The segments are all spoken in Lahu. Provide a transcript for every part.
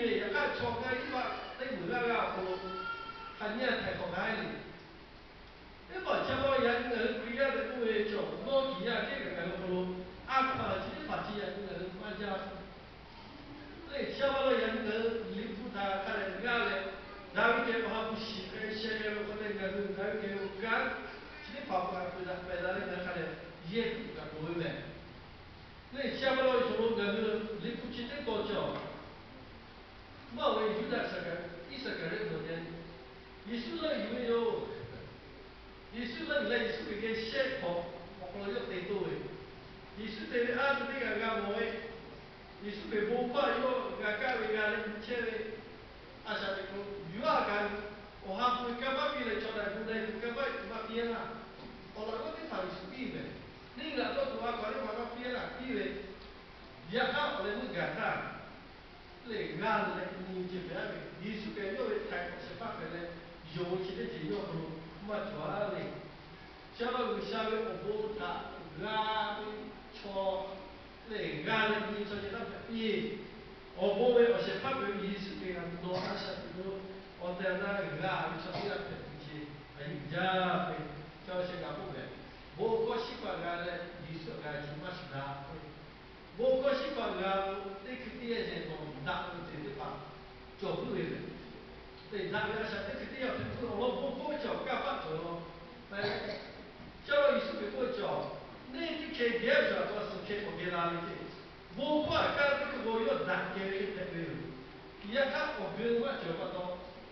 ve, yaꞈ hk'aˇ chaw k'ai iˉ paˆ teˇ meuˬ g'aˇ g'aˇ awˬ hk'aw lo hk'a nyi a htaiˍ hk'awꞈ k'ai le. Teˇ hpaˍ chaˇ ma yaꞈ nyi ngaˬ hui Hkriꞈ yaˇ ve k'oˆ ve cawˬ, nawˇ kiˬ yaˇ kehˉ kaꞈ ngaˬ hui awˬ hk'aw lo a hkaw-anˬ chi teˇ hpaˍ chi yaꞈ nyi ngaˬ hui maˇ jaˇ. Lehˬ, chaˇ ma yaꞈ nyi ngaˬ hui liꞈ hpu htaꞈ hk'a dehꞈ g'aˇ leh, daꞈ ve kehˬ awˬ ha hpu shiˍ k'ai sheh k'ai ve awˬ hk'aw leh ngaˬ hui daꞈ ve kehˬ ve awˬ kanˉ chi teˇ hpaˍ hpaˍ peuˬ daꞈ pehˬ la leh ngaˬ hui hk'a dehꞈ yehˇ tuˬ kaꞈ loˍ ve mehˍ. Lehˬ, chaˇ ma awˬ hk'aw lo ngaˬ hui liꞈ hpu chi teˇ tawn cawˬ. Maˇ ve Yuˇdaꞈ Iˉsaˍkaˍriˆ nawˬ te, Yeˍsuˆ leuˆ yuˬ ve yoˬ. Yeˍsuˆ leuˆ yuˬ leh Yeˍsuˆ Hkriꞈ geh shehˆ hk'awꞈ awˬ hk'aw lo yawˇ te toˇ ve, Yeˍsuˆ te ve aˉ te teˇ g'aˇ g'a mawˬ ve, Yeˍsuˆ Hkriꞈ bon hkawˇ yawˇ g'a kaˇ ve g'a leh nyi chehˇ ve, a shaꞈ teꞈ k'o yuˬ-a kaꞈ, awˬ ha hpu ve kanˇ paˆ piˇ leh chaw daꞈ gu na tuˬ kanˇ paˆ maˇ piˇ-a laˇ. Awˬ laꞈ g'awˇ teˇ hpaˍ Yeˍsuˆ piˇ mehˍ. Neˇ g'aꞈ dawˇ tuˬ a hkaw teˇ hpaˍ maˇ piˇ-a laˇ piˇ ve, yaꞈ hk'aˇ awˬ leh meuˇ gaˬ htaˇ, lehˬ g'a leh nyi ceh pehꞈ-a ve, Yeˍsuˆ Hkriꞈ yawˇ ve htaiˍ hk'awꞈ shehˍ hpaˇ hpehꞈ leh, yonˍ ve chi teˇ ceuˬ yawˇ hk'aw lo maˇ cawˬ-a ve. Chi a laˇ G'uiˬsha ve awˬ bon htaꞈ g'a ve chaw lehˬ, g'a leh nyi ve chaw ceh taˇ hpehꞈ piˇ. Awˬ bon ve awˬ shehˍ hpaˇ hpehꞈ ve Yeˍsuˆ Hkriꞈ htaꞈ nawˬ a shaꞈ teꞈ k'o, awˬ tehˬ awˬ na g'a ve chaw teˇ g'aˇ hpehꞈ ve ceh a yuˬ jaˇ ve, ca sheh kaꞈ k'oˆ ve, bon hkawˇ shiˉ paˆ g'a leh Yeˍsuˆ g'a chi maˇ shuˍ daꞈ ve. Bon hkawˇ shiˉ paˆ g'a lo teˇ hkui teˇ yanˇ yehˬ nawˬ daꞈ ve ceuˬ teˇ hpaˍ cawˬ puiˉ ve lehˬ, lehˬ daꞈ ve a shaꞈ teˇ hkui teˇ yanˇ hpehꞈ puiˉ awˬ lawn bon hkawˇ ve cawˬ kanˇ paˆ cawˬ law. Chaw Yeˍsuˆ Hkriꞈ k'oˆ ve cawˬ, neˇ teˇ hkeh geh a shaꞈ pa suhˍ hkeh k'awꞈ geh la ve ceh, bon hkawˇ aꞈ kaˇ teˇ hkui k'o yawˇ daꞈ kehˬ ve hk'e hpehꞈ ve yoˬ. Yaꞈ hk'aˇ awˬ geu maˇ cawˬ pa taw,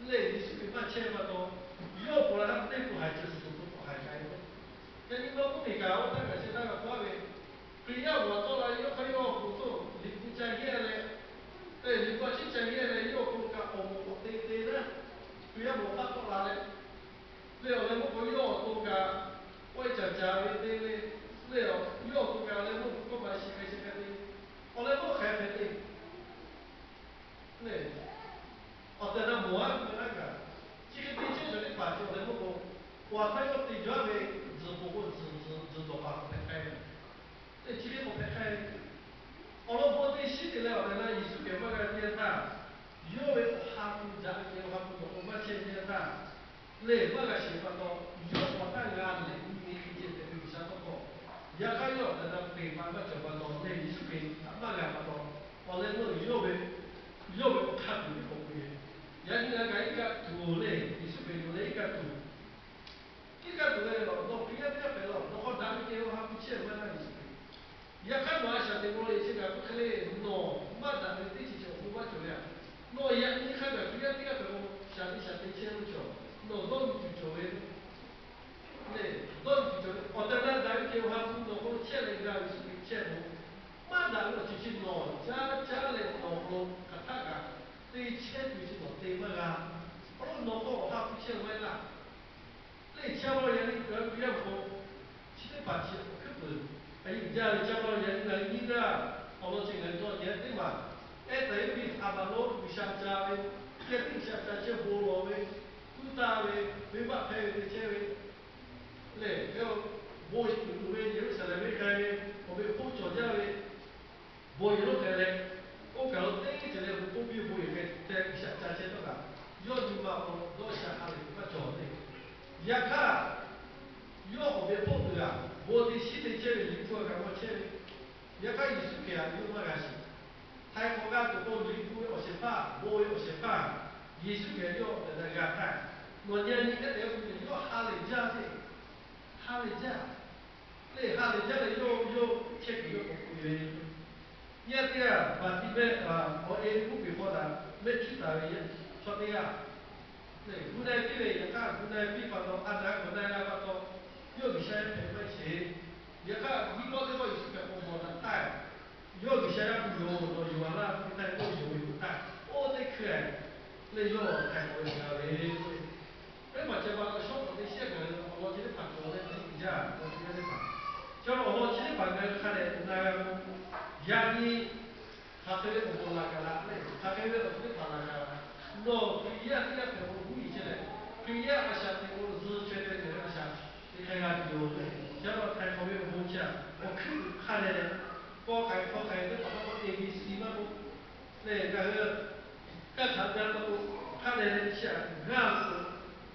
lehˬ Yeˍsuˆ Hkriꞈ maˇ chehˇ pa taw, yawˇ pawˬ la htaˇ teˇ pawˆ haiˬ ceh suhˍ suhˍ k'awꞈ haiˬ k'ai ve. Yaꞈ nyi ma k'oˆ ve kaꞈ, oˇ htaˇ kaꞈ chi htaˇ kaꞈ k'oˆ ve, Hkriꞈ yaˇ awˬ lawn tawˆ la ve yawˇ hk'aˇ yawˇ awˬ pon htaˇ liꞈ hpu ca yehˇ leh, lehˬ liꞈ hpu a ciˉ ca yehˇ leh yawˇ awˬ pon kaꞈ awˬ moˍ k'awꞈ te te naˉ, Hkriꞈ yaˇ awˬ lawn hk'aˇ tawˆ la leh, lehˬ awˬ leh meuˇ k'o yawˇ awˬ to kaꞈ k'awehˇ caˍ caˍ ve te ve, lehˬ yawˇ awˬ to kaꞈ awˬ leh meuˇ k'o kawˇ ma shiˍ hk'e shiˍ hk'e te, awˬ leh meuˇ hk'e hpehꞈ te lehˬ, awˬ tehˬ na mawˬ-a ve maˇ g'a kaꞈ, chi hk'e te chehˇ ve teˇ hpaˍ cawˬ leh meuˇ k'o, awˬ htaˇ yawˇ te jaˇ ve tzuhˬ k'oˍ k'o tzuhˬ tzuhˬ tzuhˬ dawˬ paˍ k'awꞈ hpehꞈ k'ai ve, lehˬ chi hk'e k'awꞈ hpehꞈ k'ai ve, awˬ lawn bon te shiˉ te leh awˬ tehˬ na Yeˍsuˆ Hkriꞈ maˇ g'a te htaˇ, yawˇ ve awˬ ha hpu daꞈ ve awˬ ha hpu dawˬ k'o maˇ chehˇ ve teˇ yanˇ htaˇ, lehˬ maˇ g'a shiˍ pa taw, yawˇ awˬ htaˇ g'a lehˬ nyi ve hk'e ceh hpehꞈ ve G'uiˬsha tawˇ hkawˇ. Yaꞈ hk'aˇ yawˇ awˬ tehˬ na peˬ pa maˇ cawˬ pa taw lehˬ, Yeˍsuˆ Hkriꞈ htaꞈ maˇ g'a pa taw, awˬ leh meuˇ yawˇ ve, yawˇ ve awˬ hk'aˇ tuˬ ve k'awꞈ k'oꞈ ve, yaꞈ nyi g'a kaꞈ iˉ kaˆ tuˬ lehˬ, Yeˍsuˆ Hkriꞈ yoˬ leh iˉ kaˆ tuˬ, iˉ kaˆ tuˬ ve lehˬ, nawˬ Hkriꞈ yaˇ teˇ g'aˇ hpehꞈ laˇ, nawˬ hk'aw daꞈ ve kehˬ ve awˬ ha hpu chehˇ ve maˇ g'a Yeˍsuˆ Hkriꞈ. Yaꞈ hk'aˇ nawˬ a shaꞈ teꞈ k'o lehˬ, chi kaꞈ k'oˆ hk'e le, nawˬ maˇ daꞈ ve teˇ ceuˬ chi awˬ hk'oˆ maˇ cawˬ ve aꞈ. Nawˬ yaꞈ nyi hk'a gaˬ Hkriꞈ yaˇ teˇ g'aˇ hpehꞈ k'o, shaˍ te shaˍ te chehˇ ve cawˬ, nawˬ dawˇ nyi tuˬ cawˬ ve lehˬ, dawˇ nyi tuˬ cawˬ ve awˬ tehˬ na daꞈ ve kehˬ ve awˬ ha hpu nawˬ hk'aw lo chehˇ leh g'a ve Yeˍsuˆ Hkriꞈ chehˇ k'o, maˇ daꞈ ve awˬ ceuˬ chi nawˬ caˉ caˉ leh nawˬ hk'aw lo hk'aˬ htaˆ kaꞈ te chehˇ tuˬ chi nawˬ te maˇ g'a. Awˬ lawn nawˬ hk'aw awˬ ha hpu chehˇ maˇ heˆ laˇ. Lehˬ chaw yaꞈ nyi ngaˬ hui Hkriꞈ yaˇ awˬ hk'aw chi teˇ hpaˍ chi awˬ hkuiˉ peuˬ a yuˬ jaˇ ve chaw yaꞈ nyi ngaˬ hui nyiˇ g'aˇ awˬ lawn chi ngaˬ hui dawˇ nyi teˇ maˬ ehˉ tehꞈ ve htaꞈ maˍ lo G'uiˬsha ca ve, yehˇ tiˉ G'uiˬsha ca chehˇ bon lawˬ ve, tuˉ taˇ ve, venˇbaˆ hpehˇ ve te chehˇ ve lehˬ, bon uiˍ tuˬ ve Yeˍruˆsaˍlehnˍ venˇ k'ai ve, awˬ ve hk'oˆ cawˬ jaˇ ve, bon yehˬ lonˉ k'ai leh, oˇ kaˬ lo teˇ ceuˬ leh bon k'oˆ piˇ ve bon yehˬ k'ai tehꞈ G'uiˬsha ca chehˇ htawˇ kaꞈ, yawˇ nyi ma awˬ dawˇ sha ha lehˬ maˇ cawˬ ve. Yaꞈ hk'aˇ, yawˇ awˬ ve hpoˆ tuˬ g'aꞈ bon te shiˉ te chehˇ ve Liꞈ hpu a kaꞈ g'aw chehˇ ve, yaꞈ hk'aˇ Yeˍsuˆ Hkriꞈ htaꞈ yawˇ maˇ g'a shiˍ. Htaiˍ hk'awꞈ g'a tuˬ k'o, Liꞈ hpu ve awˬ shehˍ hpaˇ, bon ve awˬ shehˍ hpaˇ, Yeˍsuˆ Hkriꞈ yawˇ tehꞈ g'a htaˇ, nawˬ nyi a nyi hk'e te k'o, yawˇ ha lehˬ jaˇ ve, ha lehˬ jaˇ lehˬ, ha lehˬ jaˇ leh yawˇ yawˇ chehˇ kuiˬ yawˇ k'awꞈ k'oꞈ e ve, nyi a teˇ g'aˇ Baˍtiˍmehˆ, awˬ e ve k'oˆ piˬ hk'aw htaꞈ mehˆ hkiˉ taˍ ve chaw teˇ g'aˇ, lehˬ gu na-e piˇ ve, yaꞈ hk'aˇ gu na-e piˇ pa taw, a na k'awꞈ na-e la pa taw, yawˇ G'uiˬsha yaˇ hpehꞈ maˇ sheˍ. Yaꞈ hk'aˇ nyiˇ pawˆ teˇ pawˆ Yeˍsuˆ Hkriꞈ k'awꞈ mawˬ htaꞈ htaˇ, yawˇ G'uiˬsha yaˇ hpu yoˬ, nawˬ yoˬ a laˇ, hpu htaˇ yawˇ yoˬ ve hpu htaˇ, oˇ teˇ hkui lehˬ yawˇ htaiˍ hk'awꞈ ve g'a ve k'o, teˇ hpaˍ ceh pa taw shawˉ k'awꞈ teˇ shiˉ ngaˬ hui awˬ lawn chi teˇ hpaˍ cawˬ leh teˇ hpaˍ jaˇ, awˬ lawn chi teˇ hpaˍ, chi awˬ lawn chi teˇ hpaˍ ngaˬ hui hk'a dehꞈ na g'a k'o, yaꞈ nyi hk'aˬ hk'e ve awˬ bon laˬ kaꞈ laˬ leh, hk'aˬ hk'e ve awˬ ceuˬ teˇ hpaˍ laˬ kaꞈ laˬ, nawˬ Hkriꞈ yaˇ teˇ g'aˇ hpehꞈ k'o huˉ yiˍ chehˇ leh, Hkriꞈ yaˇ a shaꞈ teꞈ k'o zuhˇ chaweh te leh a shaꞈ teꞈ hk'a g'a tuˬ yoˬ leh, chi a lawn htaiˍ hk'awꞈ ve awˬ bon chi a awˬ hkuiˉ puiˍ hk'a dehꞈ leh, kawˆ k'ai hkawˆ k'ai teˇ hpaˍ hk'a k'awꞈ A B C maˇ k'oˆ lehˬ, ngaˬ hui Yaˇ htaꞈ g'a taw k'o, hk'a dehꞈ chi aꞈ g'aˇ k'o,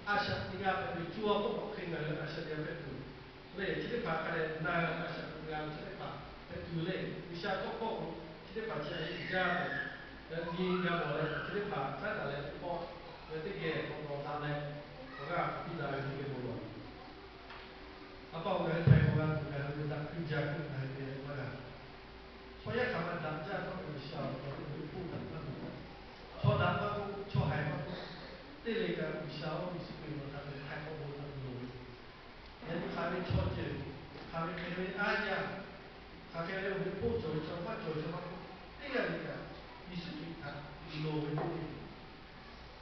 a shaꞈ teꞈ g'a hpehꞈ ve co a k'oˆ k'awꞈ hk'e ngaˬ hui a shaꞈ teꞈ g'a hpehꞈ tuˬ le. Chi teˇ hpaˍ hk'a dehꞈ na g'a a shaꞈ teꞈ g'a ve chi teˇ hpaˍ hpehꞈ tuˬ le. G'uiˬsha tawˇ hkawˇ k'o, chi teˇ hpaˍ chi a shaꞈ teꞈ g'a ve, nyi g'a mawˬ leh chi teˇ hpaˍ caˉ taˍ leh teˇ pawˆ ve teˇ geh k'awꞈ nawˬ daꞈ leh, awˬ g'aˇ k'awꞈ piˇ daꞈ ve teˇ geh bon lawˬ. A pa-oˬ, ngaˬ hui htaiˍ hk'awꞈ g'a tuˬ ngaˬ hui ve daꞈ hkui jaˇ k'oˆ ngaˬ hui te leh maˇ g'a. Chaw yaˇ hk'aˬ ma daꞈ jaˇ htawˇ, G'uiˬsha awˬ hk'aw lo ve hpoˆ daꞈ maˇ loˍ. Chaw daꞈ maˇ k'oˆ, chaw haiˬ maˇ k'oˆ, teˇ le kaꞈ G'uiˬsha oˇ Yeˍsuˆ Hkriꞈ nawˬ htaꞈ ve htaiˍ hk'awꞈ bon htaꞈ loˍ ve. Yaꞈ nyi hk'aˬ ve chaw ceuˬ, hk'aˬ ve hk'e ve aˉ yaˇ, hk'aˬ hk'e ve awˬ ve hpoˆ cawˬ ve chaw maˇ cawˬ ve chaw maˇ k'oˆ, teˇ g'aˇ le kaꞈ Yeˍsuˆ Hkriꞈ htaꞈ loˍ ve teˇ le.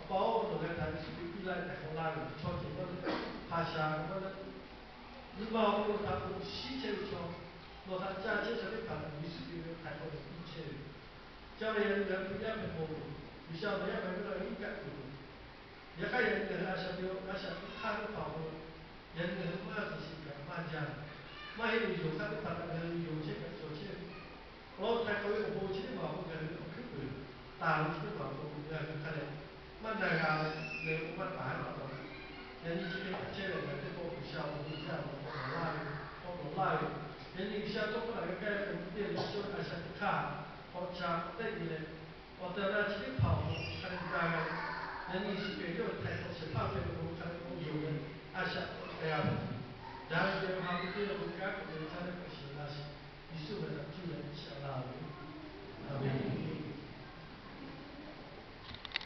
A pa-oˬ, nawˬ g'a htaꞈ Yeˍsuˆ Hkriꞈ piˇ laˇ ve htaiˍ hk'awꞈ laˇ ve chaw ceuˬ maˇ loˍ, hpaˍ shaˍ maˇ loˍ, nyi ma awˬ hk'aw lo htaꞈ k'oꞈ shiˉ chehˇ ve chaw, nawˬ htaꞈ ca chehˇ chaw teˇ hpaˍ htaꞈ Yeˍsuˆ Hkriꞈ ve htaiˍ hk'awꞈ loˍ piˇ chehˇ ve. Ca ve yaꞈ nyi ngaˬ hui Hkriꞈ yaˇ hpehꞈ mawˬ ve, G'uiˬsha nawˬ yaˇ hpehꞈ ve la ve iˉ kaˆ tuˬ Yaꞈ hk'aˇ, yaꞈ nyi ngaˬ hui a shaꞈ teꞈ, a shaꞈ teꞈ hk'aˇ teˇ hpaˍ awˬ hk'aw lo, yaꞈ nyi ngaˬ hui maˇ g'a shiˍ shiˍ kaꞈ maˇ jaˇ. Maˇ heˆ ve yonˍ hk'aˇ teˇ hpaˍ kaꞈ ngaˬ hui yonˍ chehˇ kaꞈ cawˬ chehˇ ve. Awˬ lawn htaiˍ hk'awꞈ ve awˬ bon chi teˇ hpaˍ awˬ hk'aw lo ngaˬ hui awˬ hkuiˉ peuˬ taˍ ve chi teˇ hpaˍ awˬ hk'aw lo ngaˬ hui hk'a lehˬ maˇ na g'a leh, ngaˬ hui k'o maˇ taˍ ve pa taw, yaꞈ nyi chi hk'e kaꞈ chehˇ ve ngaˬ hui teˇ pawˆ G'uiˬsha awˬ bon jaˇ ve awˬ hk'aw lo laˇ ve, k'awꞈ nawˬ laˇ ve. Yaꞈ nyi G'uiˬsha tawˇ hkawˇ htaꞈ g'a kaˇ ve awˬ bon teˇ yanˇ cawˇ ve a shaꞈ teꞈ hk'aˇ k'awꞈ ca k'awꞈ tehˆ ve leh, awˬ tehˬ awˬ na chi teˇ hpaˍ awˬ hk'aw lo hk'a dehꞈ na g'a leh, yaꞈ nyi Yeˍsuˆ Hkriꞈ yawˇ ve htaiˍ hk'awꞈ shehˍ hpaˇ hpehꞈ ve awˬ hk'aw lo hk'a dehꞈ k'awꞈ yonˍ leh, a shaꞈ k'awꞈ k'ai g'a ve. Daꞈ ve kehˬ ve ha ve teˇ g'aˇ ve kanˉ k'awꞈ te ve htaˇ leh k'awꞈ shiˍ la sheˍ.